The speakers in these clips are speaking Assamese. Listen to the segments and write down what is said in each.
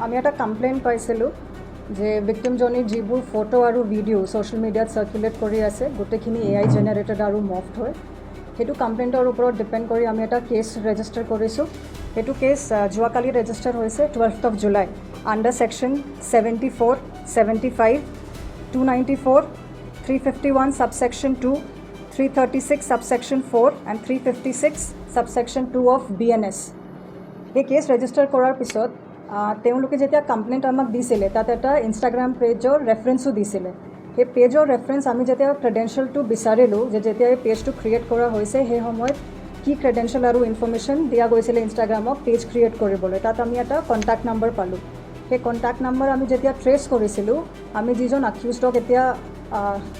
আমি এটা কমপ্লেইন পাইছিলোঁ যে ভিক্টিমজনীৰ যিবোৰ ফটো আৰু ভিডিঅ' ছ'চিয়েল মিডিয়াত চাৰ্কুলেট কৰি আছে, গোটেইখিনি এআই জেনেৰেটেড আৰু মৰ্ফড হয়। সেইটো কমপ্লেইণ্টৰ ওপৰত ডিপেণ্ড কৰি আমি এটা কেছ ৰেজিষ্টাৰ কৰিছোঁ। সেইটো কেছ যোৱাকালি ৰেজিষ্টাৰ হৈছে, 12th of July, under section 74, 75, 294, 351 subsection 2, 336 subsection 4 and 356 subsection 2 of BNS। এই কেছ ৰেজিষ্টাৰ কৰাৰ পিছত তেওঁলোকে যেতিয়া কমপ্লেইণ্ট আমাক দিছিলে, তাত এটা ইনষ্টাগ্ৰাম পেজৰ ৰেফাৰেঞ্চো দিছিলে। সেই পেজৰ ৰেফাৰেঞ্চ আমি যেতিয়া ক্ৰেডেঞ্চিয়েলটো বিচাৰিলোঁ যে যেতিয়া এই পেজটো ক্ৰিয়েট কৰা হৈছে, সেই সময়ত কি ক্ৰেডেঞ্চিয়েল আৰু ইনফৰ্মেশ্যন দিয়া গৈছিলে ইনষ্টাগ্ৰামক পেজ ক্ৰিয়েট কৰিবলৈ, তাত আমি এটা কণ্টেক্ট নাম্বাৰ পালোঁ। সেই কণ্টেক্ট নাম্বাৰ আমি যেতিয়া ট্ৰেছ কৰিছিলোঁ, আমি যিজন আকিউজডক এতিয়া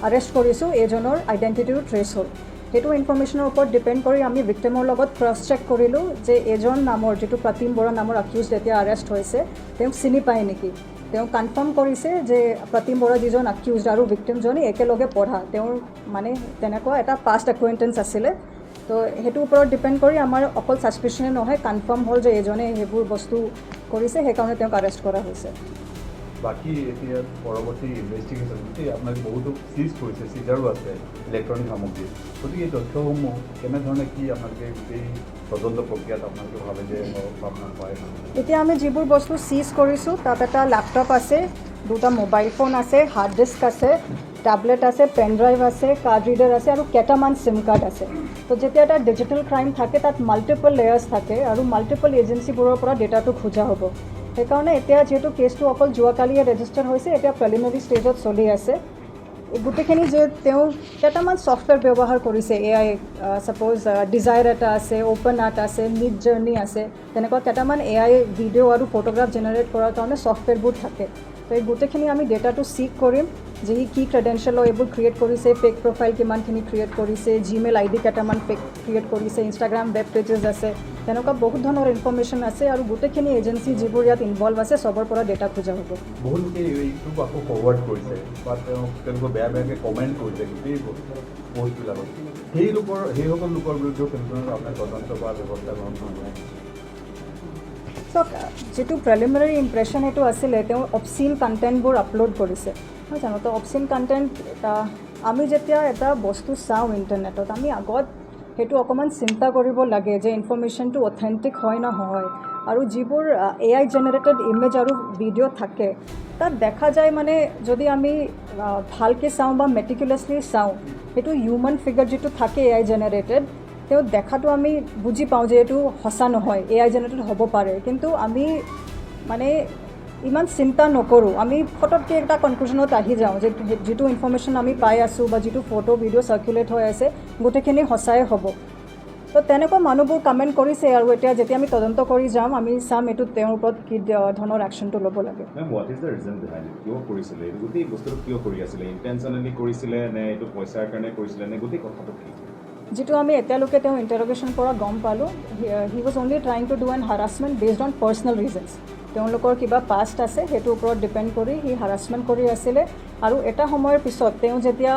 আৰেষ্ট কৰিছোঁ, এইজনৰ আইডেণ্টিটিও ট্ৰেছ হ'ল। সেইটো ইনফৰ্মেশ্যনৰ ওপৰত ডিপেণ্ড কৰি আমি ভিক্টিমৰ লগত ক্ৰছ চেক কৰিলোঁ যে এজন নামৰ, যিটো প্ৰতিম বৰা নামৰ আকিউজ এতিয়া আৰেষ্ট হৈছে, তেওঁক চিনি পায় নেকি। তেওঁ কনফাৰ্ম কৰিছে যে প্ৰতিম বৰা যিজন আকিউজ আৰু ভিক্টিমজনী একেলগে পঢ়া, তেওঁৰ মানে তেনেকুৱা এটা পাষ্ট একুৱেণ্টেঞ্চ আছিলে। তো সেইটোৰ ওপৰত ডিপেণ্ড কৰি আমাৰ অকল ছাছপিশ্যনে নহয়, কনফাৰ্ম হ'ল যে এইজনে সেইবোৰ বস্তু কৰিছে। সেইকাৰণে তেওঁক আৰেষ্ট কৰা হৈছে। বাকী এতিয়া পৰৱৰ্তী ইনভেষ্টিগেশ্যন, গোটেই আপোনাক বহুতো চিজ কৰিছে, চিজাৰো আছে ইলেক্ট্ৰনিক সামগ্ৰী। গতিকে এই তথ্যসমূহ কেনেধৰণে কি আপোনালোকে গোটেই তদন্ত প্ৰক্ৰিয়াত আপোনালোকে ভাবে যে আপোনাক সহায় কৰিব? এতিয়া আমি যিবোৰ বস্তু চিজ কৰিছোঁ, তাত এটা লেপটপ আছে, দুটা মোবাইল ফোন আছে, হাৰ্ড ডিস্ক আছে, টেবলেট আছে, পেন ড্ৰাইভ আছে, কাৰ্ড ৰিডাৰ আছে আৰু কেইটামান চিম কাৰ্ড আছে। তো যেতিয়া এটা ডিজিটেল ক্ৰাইম থাকে, তাত মাল্টিপল লেয়াৰ্ছ থাকে আৰু মাল্টিপল এজেঞ্চিবোৰৰ পৰা ডেটাটো খোজা হ'ব। সেইকাৰণে এতিয়া যিহেতু কেছটো অকল যোৱাকালিয়ে ৰেজিষ্টাৰ হৈছে, এতিয়া প্ৰিলিমিনাৰী ষ্টেজত চলি আছে। এই গোটেইখিনি যে তেওঁ কেইটামান ছফ্টৱেৰ ব্যৱহাৰ কৰিছে এআই, ছাপ'জ ডিজায়াৰ এটা আছে, অ'পেন আৰ্ট আছে, মিড জাৰ্ণি আছে, তেনেকুৱা কেইটামান এআই ভিডিঅ' আৰু ফটোগ্ৰাফ জেনেৰেট কৰাৰ কাৰণে ছফ্টৱেৰবোৰ থাকে। তো এই গোটেইখিনি আমি ডেটাটো চিক কৰিম যে সি কি ক্ৰেডেঞ্চিয়েলৰ এইবোৰ ক্ৰিয়েট কৰিছে, ফেক প্ৰফাইল কিমানখিনি ক্ৰিয়েট কৰিছে, জিমেইল আই ডি কেইটামান ফেক ক্ৰিয়েট কৰিছে, ইনষ্টাগ্ৰাম ৱেব পেজেছ আছে, তেনেকুৱা বহুত ধৰণৰ ইনফৰ্মেশ্যন আছে আৰু গোটেইখিনি এজেঞ্চি যিবোৰ ইয়াত ইনভল্ভ আছে, চবৰ পৰা ডেটা খোজা হ'ব। বহু লোকে এইটোক আকৌ ফৰৱাৰ্ড কৰিছে বা তেওঁলোকে বেয়া বেয়াকৈ কমেণ্ট কৰিছে গোটেই পষ্টবিলাকত। সেইসকল লোকৰ বিৰুদ্ধেও কেনেধৰণৰ আপোনাৰ তদন্ত বা ব্যৱস্থা গ্ৰহণ কৰিব? চাওক, যিটো প্ৰিলিমিনাৰী ইম্প্ৰেশ্যন এইটো আছিলে, তেওঁ অবচিন কণ্টেণ্টবোৰ আপলোড কৰিছে, নহয় জানো? তো অবচিন কণ্টেণ্ট, আমি যেতিয়া এটা বস্তু চাওঁ ইণ্টাৰনেটত, আমি আগত সেইটো অকণমান চিন্তা কৰিব লাগে যে ইনফৰ্মেশ্যনটো অথেণ্টিক হয় নহয়। আৰু যিবোৰ এআই জেনেৰেটেড ইমেজ আৰু ভিডিঅ' থাকে, তাত দেখা যায় মানে যদি আমি ভালকৈ চাওঁ বা মেটিকুলাছলি চাওঁ, সেইটো হিউমেন ফিগাৰ যিটো থাকে এআই জেনেৰেটেড, তেওঁ দেখাটো আমি বুজি পাওঁ যে এইটো সঁচা নহয়, এআই জেনেৰেটেড হ'ব পাৰে। কিন্তু আমি মানে ইমান চিন্তা নকৰোঁ, আমি ফটককৈ এটা কনক্লুজনত আহি যাওঁ যে যিটো ইনফৰ্মেশ্যন আমি পাই আছোঁ বা যিটো ফটো ভিডিঅ' চাৰ্কুলেট হৈ আছে, গোটেইখিনি সঁচাই হ'ব। তো তেনেকুৱা মানুহবোৰ কমেণ্ট কৰিছে আৰু এতিয়া যেতিয়া আমি তদন্ত কৰি যাম, আমি চাম এইটো তেওঁৰ ওপৰত কি ধৰণৰ একশ্যনটো ল'ব লাগে। Ma'am, what is the reason behind it? কিয় কৰিছিলে এইটো? গোটেই বস্তুটো কিয় কৰি আছিলে? ইণ্টেনশ্যনেলি কৰিছিলে নে এইটো পইচাৰ কাৰণে কৰিছিলে নে গোটেই কথাটো কি? যিটো আমি এতিয়ালৈকে তেওঁ ইণ্টাৰগেশ্যন পৰা গম পালোঁ, he was only trying to do an harassment based on personal reasons। তেওঁলোকৰ কিবা পাষ্ট আছে, সেইটোৰ ওপৰত ডিপেণ্ড কৰি সি হাৰাচমেণ্ট কৰি আছিলে। আৰু এটা সময়ৰ পিছত তেওঁ যেতিয়া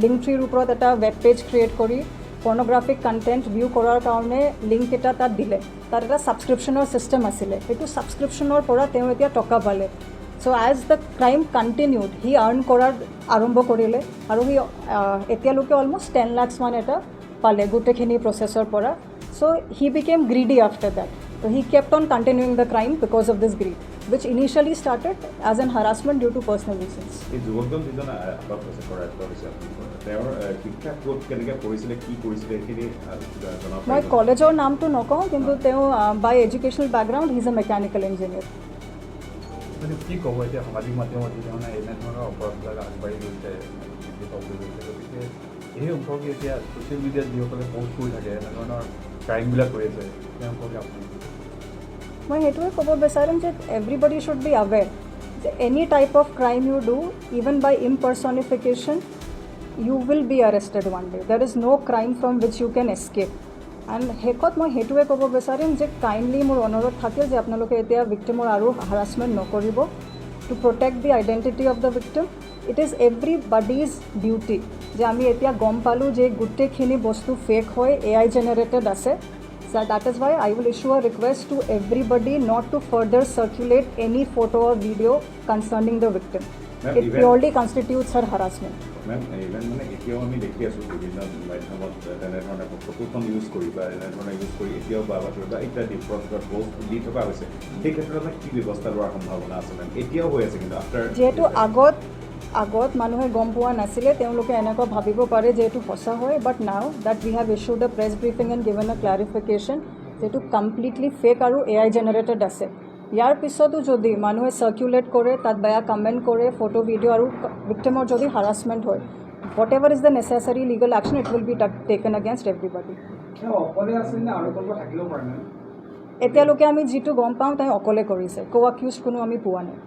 লিংক ট্ৰীৰ ওপৰত এটা ৱেব পেজ ক্ৰিয়েট কৰি পৰ্ণগ্ৰাফিক কণ্টেণ্ট ভিউ কৰাৰ কাৰণে লিংক এটা তাত দিলে, তাত এটা ছাবস্ক্ৰিপশ্যনৰ ছিষ্টেম আছিলে। সেইটো ছাবস্ক্ৰিপশ্যনৰ পৰা তেওঁ এতিয়া টকা পালে। So as the crime continued, C earn কৰাৰ আৰম্ভ কৰিলে আৰু সি এতিয়ালৈকে অলমষ্ট 10 লাখছ মান এটা পালে গোটেইখিনি প্ৰচেছৰ পৰা। So he became greedy after that. তো he kept on continuing the crime because of this greed, which initially started as an harassment due to personal reasons. এই যুৱকজন যিজন আটক হৈছে, কৰায়ত্ব হৈছে আপোনালোকৰ, তেওঁৰ শিক্ষা ক'ত কেনেকৈ পঢ়িছিলে, কি কৰিছিলে, সেইখিনি কিবা জনাব মই পাৰিব? কলেজৰ নামটো নকওঁ, কিন্তু তেওঁ by educational background he is a mechanical engineer। মানে কি ক'ব, এতিয়া সামাজিক মাধ্যমত যিধৰণে এনেধৰণৰ অপৰাধবিলাক আগবাঢ়ি গৈছে, বৃদ্ধি পাবলৈ গৈছে, গতিকে এই সম্পৰ্কে এতিয়া ছ'চিয়েল মিডিয়াত যিসকলে পষ্ট কৰি থাকে, এনেধৰণৰ ক্ৰাইমবিলাক কৰি আছে, সেই সম্পৰ্কে আপুনি কি ক'ব? মই সেইটোৱে ক'ব বিচাৰিম যে এভৰিবডি should be aware যে any type of crime you do, even by impersonification, you will be arrested one day. There is no crime from which you can escape. And শেষত মই সেইটোৱে ক'ব বিচাৰিম যে কাইণ্ডলি মোৰ অনুৰোধ থাকিল যে আপোনালোকে এতিয়া ভিক্টিমৰ আৰু হাৰাচমেণ্ট নকৰিব, to protect the identity of the victim. It is everybody's duty যে আমি এতিয়া গম পালোঁ যে গোটেইখিনি বস্তু ফেক হয়, এআই জেনেৰেটেড আছে। So that is why I will issue a request to everybody not to further circulate any photo or video concerning the victim. Ma'am, It purely constitutes her harassment. Ma'am, even মানে এতিয়াও আমি দেখি আছোঁ বিভিন্ন মাধ্যমত তেনেধৰণে ফটোখন ইউজ কৰি বা এনেধৰণে ইউজ কৰি এতিয়াও বা বাতৰি বা ইত্যাদি পষ্ট দি থকা হৈছে। সেই ক্ষেত্ৰত আমাৰ কি ব্যৱস্থা লোৱাৰ সম্ভাৱনা আছে মেম? এতিয়াও হৈ আছে কিন্তু আফটাৰ যিহেতু আগত মানুহে গম পোৱা নাছিলে, তেওঁলোকে এনেকুৱা ভাবিব পাৰে যে এইটো সঁচা হয়, but now that we have issued a press briefing and given a clarification যিটো কমপ্লিটলি ফেক আৰু এআই জেনেৰেটেড আছে, ইয়াৰ পিছতো যদি মানুহে চাৰ্কুলেট কৰে, তাত বেয়া কমেণ্ট কৰে, ফটো ভিডিঅ' আৰু ভিক্টিমৰ যদি হাৰাছমেণ্ট হয়, whatever is the necessary legal action, it will be taken against everybody. তেওঁ অকলে আছিল নে আৰু কোনোবা থাকিব পাৰে মেম? এতিয়ালৈকে আমি যিটো গম পাওঁ, তাই অকলে কৰিছে। কো একিউজ কোনো আমি পোৱা নাই।